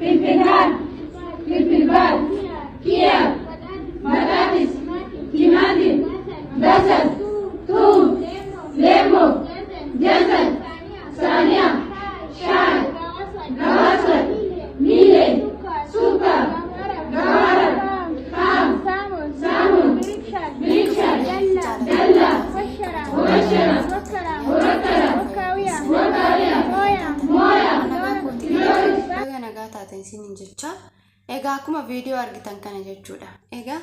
فلفل حار، فلفل بار، خيار، بطاطس، طماطم، بصل، ثوم، ليمو، جزر، صانية، شاي، قواصل، ميلي، سكر، قوارب، خام، سامون، بريكشاش، دلة، مبشرة، مركلة، وكاوية، موية. Baga nagaa taatan isiniin jecha. Egaa akkuma viidiyoo argitan kana jechuudha. Egaa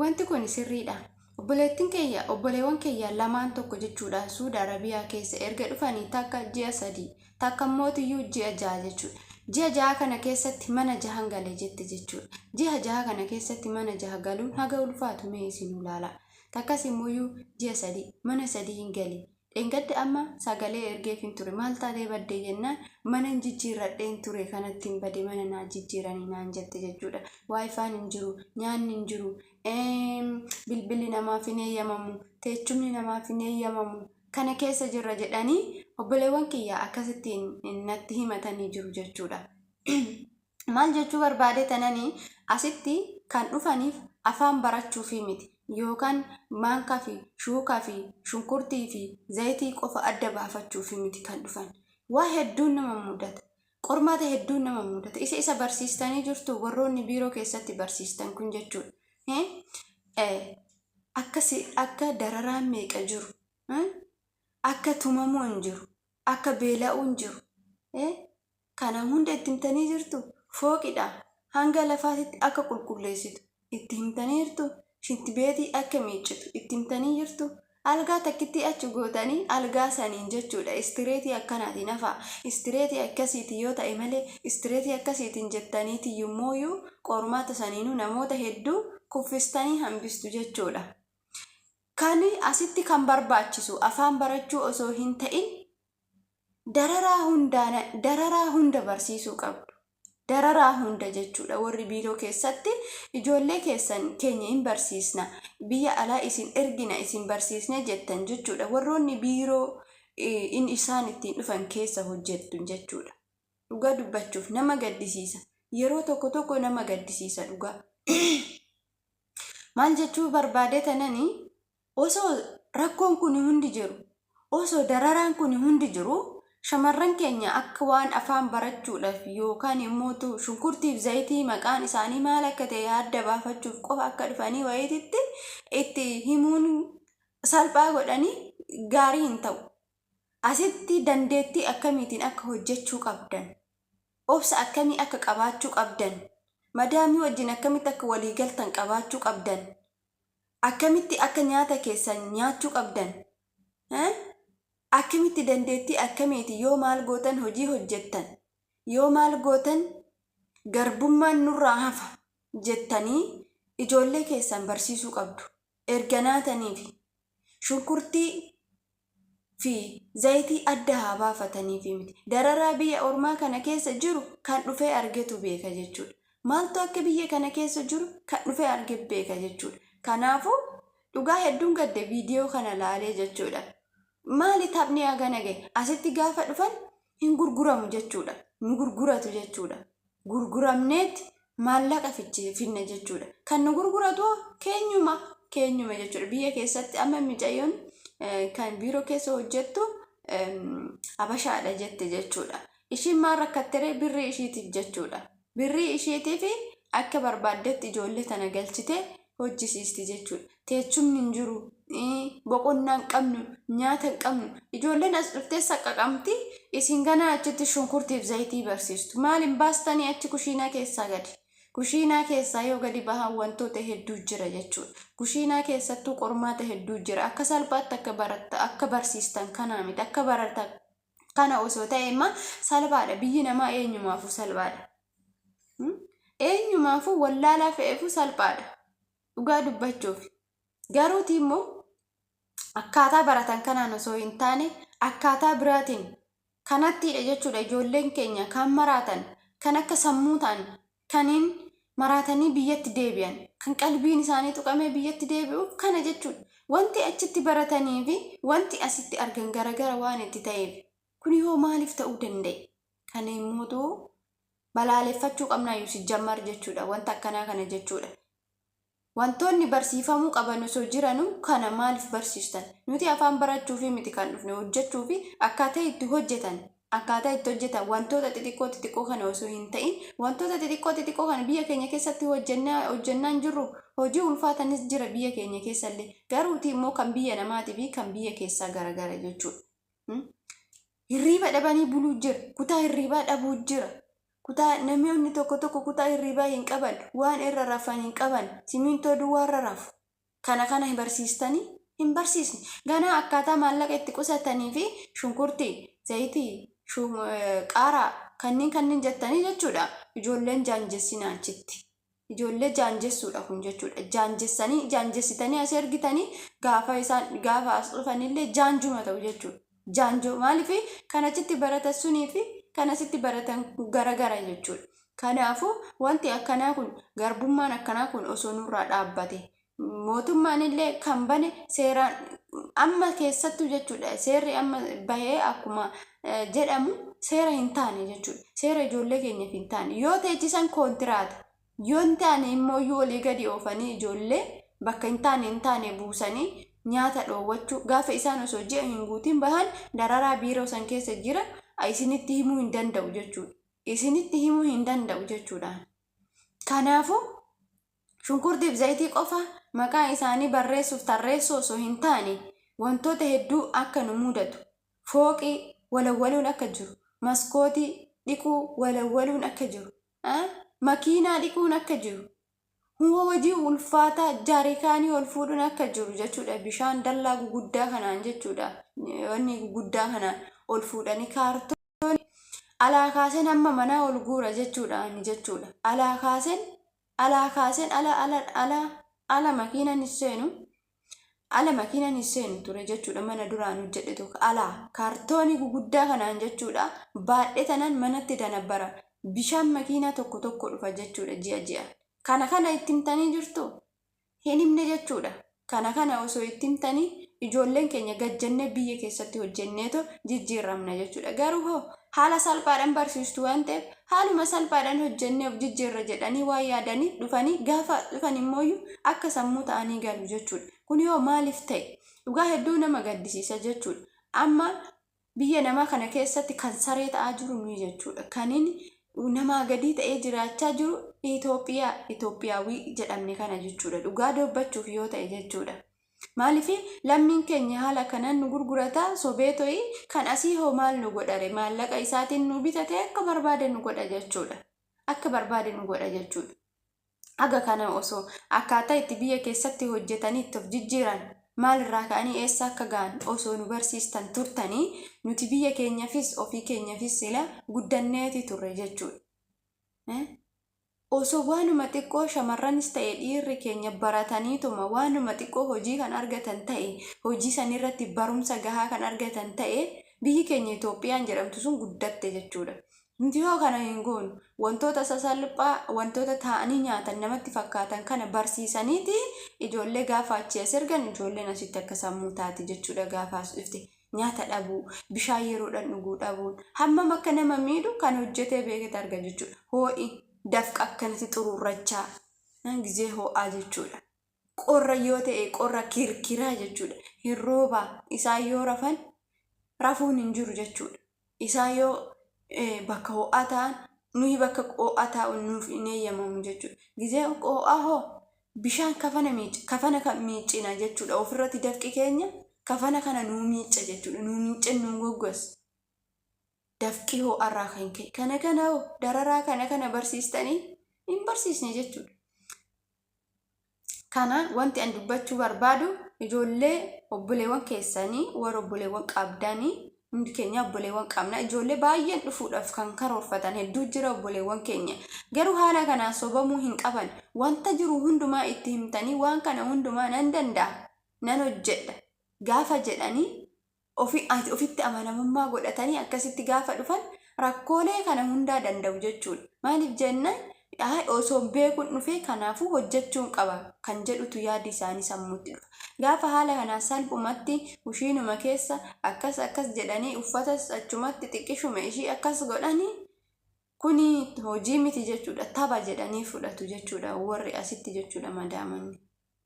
wanti kun sirriidha. Obboleettiin keeyya, obboleewwan keeyya lamaan tokko jechuudha, Suudi Arabiyaa keessa erga dhufanii takka ji'a 3, takka mootiyyuu ji'a 6 jechuudha. Ji'a 6 kana keessatti mana jahan gale jette jechuudha. Ji'a 6 kana keessatti mana jaha galuun haga ulfaatu mee isin ilaala. Takkas immoo ji'a 3 mana 3 hin gali. Dheengadda amma sagalee ergeef hin ture. Maal taatee baddee jennaan, mana hin jijjiirradheen ture, kanatti hin bade, mana naa jijjiiranii naan jette jechuudha. WiFi'n hin jiru, nyaanni hin jiru, bilbilli namaaf hin eeyyamamu, teechumni namaaf hin eeyyamamu. Kana keessa jirra jedhanii obboleewwan kiyya akkasittiin natti himatanii jiru jechuudha. Maal jechuu barbaade tananii, asitti kan dhufaniif afaan barachuufi miti, yookaan maankaa fi shuukaa fi shunkurtii fi zayitii qofa adda baafachuufi miti kan dhufan. Waa hedduun nama mudata. Qormaata hedduun nama mudata. Isa barsiistanii jirtu warroonni biiroo keessatti barsiistan kun jechuudha. Akkasi akka dararaan meeqa jiru. Akka tumamuu hin jiru. Akka beela'uu hin jiru. Kana hunda itti himtanii jirtu? Fooqidha. Hanga lafaatitti akka qulqulleessitu itti himtanii jirtu? Shintibeetii akka miiccitu itti himtanii jirtu? Algaa takkitti achi gootanii algaa saniin jechuudha. Istireetii akkanaatiin hafaa. Istireetii akkasiiti yoo ta'e malee, istireetii akkasiitiin jettaniiti yommuu qormaata saniinuu namoota hedduu kuffistanii hambistu jechuudha. Kan asitti kan barbaachisu afaan barachuu osoo hin ta'in, dararaa hundaan, dararaa hunda barsiisuu qabdu. Dararaa hunda jechuudha. Warri biiroo keessatti ijoollee keessan keenya hin barsiisna, biyya alaa isin ergina, isin barsiisne jettan jechuudha. Warroonni biiroo in isaan ittiin dhufan keessa hojjettu jechuudha. Dhugaa dubbachuuf nama gaddisiisa. Yeroo tokko tokko nama gaddisiisa dhugaa. Maal jechuu barbaade tananii, osoo rakkoon kun hundi jiru, osoo dararaan kun hundi jiru, shamarran keenya akka waan afaan barachuudhaaf yookaan immoo shunkurtiif zayitii maqaan isaanii maal akka ta'e adda baafachuuf qofa akka dhufanii wayiititti itti himuun salphaa godhanii gaarii hin ta'u. Asitti dandeettii akkamiitiin akka hojjechuu qabdan, obsa akkamii akka qabaachuu qabdan, madaamii wajjin akkamitti akka walii galtan qabaachuu qabdan, akkamitti akka nyaata keessan nyaachuu qabdan, akkamitti dandeettii akkamiiti yoo maal gootan, hojii hojjettan yoo maal gootan garbummaan nurraa hafa jettanii ijoollee keessan barsiisuu qabdu. Erga naataniif shunkurtii fi zayitii adda haa baafataniifi miti. Dararaa biyya ormaa kana keessa jiru kan dhufee argetu beeka jechuudha. Maaltu akka biyya kana keessa jiru kan dhufee arge beeka jechuudha. Kanaafuu dhugaa hedduun gadde viidiyoo kana laalee jechuudha. Maali taphni hagana gahe? Asitti gaafa dhufan hin gurguramu jechuudha. Nu gurguratu jechuudha. Gurguramneet maallaqa finna jechuudha. Kan nu gurguratu keenyuma keenyuma jechuudha. Biyya keessatti amma micayyoon kan biiroo keessa hojjettu Habashaadha jette jechuudha. Ishiin maal rakkatteree? Birrii ishiitiif jechuudha. Birrii ishiitiif akka barbaaddetti ijoollee tana galchite hojjisiisti jechuudha. Teechumni hin jiru, boqonnaa hin qabnu, nyaata hin qabnu. Ijoolleen as dhuftee saqqaqamti, isin ganaa achitti shunkurtiif zayitii barsiistu. Maal hin baastanii achi kushiinaa keessaa gadi? Kushiinaa keessaa yoo gadi bahan wantoota hedduu jira jechuudha. Kushiinaa keessattuu qormaata hedduu jira. Akka salphaatti akka baratta akka barsiistan kanaa miti. Akka barata kana osoo ta'e immoo salphaadha. Biyyi namaa eenyumaafuu salphaadha. Eenyumaafuu wallaalaa fe'eefuu salphaadha. Dhugaa dubbachuuf. Garuuti immoo akkaataa baratan kanaan osoo hin taane akkaataa biraatiin kanattiidha jechuudha. Ijoolleen keenya kan maraatan, kan akka sammuu ta'an, kaniin maraatanii biyyatti deebi'an, kan qalbiin isaanii tuqamee biyyatti deebi'uuf kana jechuudha. Wanti achitti baratanii fi wanti asitti argan garagara waan itti ta'eef, kun yoo maaliif ta'uu danda'e? Kana immoo Balaaleffachuu qabnaayyuu sijjammar jechuudha wanta akkanaa kana jechuudha. Wantoonni barsiifamuu qaban osoo jiranuu kana maaliif barsiistan? Nuti afaan barachuufi miti kan dhufne, hojjechuufi akkaataa itti hojjetan, akkaataa itti hojjetan wantoota xixiqqoo xixiqqoo kana osoo hin ta'in, wantoota xixiqqoo xixiqqoo kana biyya keenya keessatti hojjennaa hojjennaan jirru, hojii ulfaatanis jira biyya keenya keessallee, garuuti immoo kan biyya namaatii fi kan biyya keessaa garagara jechuudha. Hirriiba dhabanii buluu jira. Kutaa hirriibaa dhabuu jira. Kutaa namoonni tokko tokko kutaa hirriibaa hin qaban, waan irra rafan hin qaban, simintoo duwwaa irra rafu. Kana kana hin barsiistanii? Hin barsiisne. Ganaa akkaataa maallaqa itti qusatanii fi shunkurtii, zayitii, qaaraa kanneen kanneen jettanii jechuudha. Ijoolleen jaanjessinaa achitti. Ijoollee jaanjessuudha kun jechuudha. Jaanjessanii jaanjessitanii as ergitanii gaafa isaan gaafa as dhufanillee jaanjuma ta'u jechuudha. Jaanjoo maaliif kan achitti baratan sunii fi kan asitti baratan garagara jechuudha. Kanaafuu wanti akkanaa kun, garbummaan akkanaa kun osoo nurraa dhaabbate, mootummaan illee kan bane seeraan amma keessattuu jechuudha. Seerri amma bahee akkuma jedhamu seera hin taane jechuudha. Seera ijoollee keenyaaf hin taane. Yoo teechisan koontiraata. Yoo hin taane immoo iyyuu olii gadi oofanii ijoollee bakka hin taane hin taane buusanii nyaata dhoowwachuu, gaafa isaan osoo ji'a hin guutin bahan dararaa biiroo san keessa jira isinitti himuu hin danda'u jechuudha. Isinitti himuu hin danda'u jechuudha. Kanaafuu shunkurtiif zayitii qofa maqaa isaanii barreessuuf tarreessuu osoo hin taane, wantoota hedduu akka nu mudatu, fooqii walawwaluun akka jiru, maskootii dhiquu walawwaluun akka jiru, makiinaa dhiquun akka jiru, hojii ulfaataa jaarikaanii ol fuudhuun akka jiru jechuudha. Bishaan dallaa guguddaa kanaan jechuudha. Wanni guguddaa kanaan ol fuudhanii kaartoonii alaa kaaseen hamma manaa ol guura jechuudha ani jechuudha. Alaa kaaseen, alaa kaaseen, ala ala ala ala makiinaan hin seenu, ala makiinaan hin seenu ture jechuudha. Mana duraan hojjedhe tokko alaa kaartoonii guguddaa kanaan jechuudha baadhee tanaan manatti danabbara, bishaan makiinaa tokko tokko dhufa jechuudha ji'a ji'a. Kana kana itti himtanii jirtu? Hin himne jechuudha. Kana kana osoo itti himtanii ijoolleen keenya gajjannee biyya keessatti hojjenneeto jijjiiramna jechuudha. Garuu hoo haala salphaadhaan barsiistu waan ta'eef, haaluma salphaadhaan hojjennee of jijjiirra jedhanii waan yaadanii dhufanii, gaafa dhufan immooyyuu akka sammuu ta'anii galu jechuudha. Kun yoo maaliif ta'e? Dhugaa hedduu nama gaddisiisa jechuudha. Amma biyya namaa kana keessatti kan saree ta'aa jiru nuyi jechuudha. Kan inni namaa gadii ta'ee jiraachaa jiru Itoophiyaa, Itoophiyaawii jedhamne kana jechuudha. Dhugaa dubbachuuf yoo ta'e jechuudha. Maaliif lammiin keenya haala kanaan nu gurgurataa sobee to'i? Kan asii hoo maal nu godhare? Maallaqa isaatiin nu bitate, akka barbaade nu godha jechuudha. Akka barbaade nu godha jechuudha. Haga kana osoo akkaataa itti biyya keessatti hojjetanii itti of jijjiiran, maalirraa ka'anii eessa akka ga'an osoo nu barsiistan turtanii, nuti biyya keenyafis ofii keenyafis sila guddanneeti turre jechuudha. Osoo waanuma xiqqoo shamarranis ta'e dhiirri keenya barataniituma waanuma xiqqoo hojii kan argatan ta'e, hojii sanirratti barumsa gahaa kan argatan ta'e, biyyi keenya Itoophiyaan jedhamtu sun guddatte jechuudha. Nuti yoo kana hin goonu, wantoota sasalphaa, wantoota taa'anii nyaatan namatti fakkaatan kana barsiisaniiti ijoollee gaafa achi as ergan, ijoolleen asitti akka sammuu taati jechuudha. Gaafa as dhufte nyaata dhabuu, bishaan yeroodhaan dhuguu dhabuun hammam akka nama miidhu kan hojjetee beekete arga jechuudha. Hoo'i dafqa akkanatti xururrachaa gizee ho'aa jechuudha. Qorra yoo ta'e qorra kirkiraa jechuudha. Hin roobaa, isaan yoo rafan rafuun hin jiru jechuudha. Isaan yoo bakka ho'aa ta'an nuyi bakka ho'aa taa'uun nuuf hin eeyyamamu jechuudha. Gizee ho'aa hoo bishaan kafana miica, kafana kan miicina jechuudha. Ofirratti dafqi keenya kafana kana nuu miicca jechuudha. Nuu miicce, nuu goggosa. Dafqi ho'arraa kan ka'e. Kana kana hoo dararaa kana kana barsiistanii? Hin barsiisne jechuudha. Kana wanti an dubbachuu barbaadu, ijoollee obboleewwan keessanii, warra obboleewwan qabdanii, hundi keenya obboleewwan qabna, ijoollee baay'een dhufuudhaaf kan karoorfatan hedduu jira. Obboleewwan keenya garuu haala kanaan sobamuu hin qaban. Wanta jiru hundumaa itti himtanii, waan kana hundumaa nan danda'a, nan hojjedha gaafa jedhanii ofitti amanamummaa godhatanii akkasitti gaafa dhufan, rakkoolee kana hundaa danda'u jechuudha. Maaliif jennaan, osoo beekuun dhufee kanaafuu hojjechuun qaba kan jedhutu yaadi isaanii sammuutti dhufa. Gaafa haala kanaan salphumatti kushiinuma keessa akkas akkas jedhanii, uffatas achumatti xiqqishuma ishii akkas godhanii Kuni hojii miti jechuudha. Tapha jedhanii fudhatu jechuudha warri asitti jechuudha madaamanni.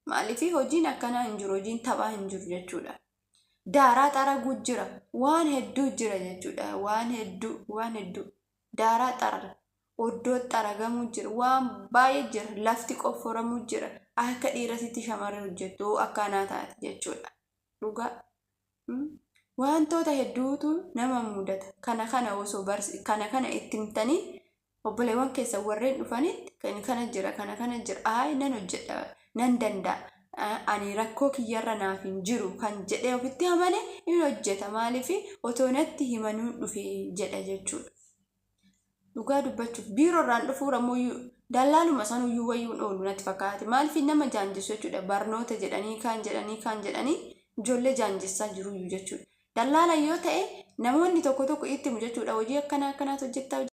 Maaliif hojiin akkanaa hin jiru, hojiin taphaa hin jiru jechuudha. Daaraa xaraguu jira, waan hedduu jira jechuudha. Waan hedduu, waan hedduu. Daaraa xaraga, oddoo xaragamuu jira, waan baay'ee jira, lafti qofforamuu jira. Akka dhiiratitti shamarri hojjettu akkanaa taate jechuudha. Dhugaa. Wantoota hedduutu nama mudata. Kana kana osoo kana kana itti himtanii obboleewwan keessa warreen dhufanitti kan kana jira, kana kana jira, ayi nan hojjedha, nan danda'a, ani rakkoo kiyyarra naaf hin jiru kan jedhee ofitti amane hin hojjeta. Maaliif otoo natti himanuun dhufe jedha jechuudha. Dhugaa dubbachuuf biiroorraan dhufuura ammoo dallaaluma sanuyyuu wayyuun oolu natti fakkaate. Maaliif nama jaanjessu jechuudha. Barnoota jedhanii kaan jedhanii kaan jedhanii ijoollee jaanjessaa jiruyyuu jechuudha. Dallaala yoo ta'e namoonni tokko tokko itti himu jechuudha. Hojii akkanaa akkanaatu hojjettaa.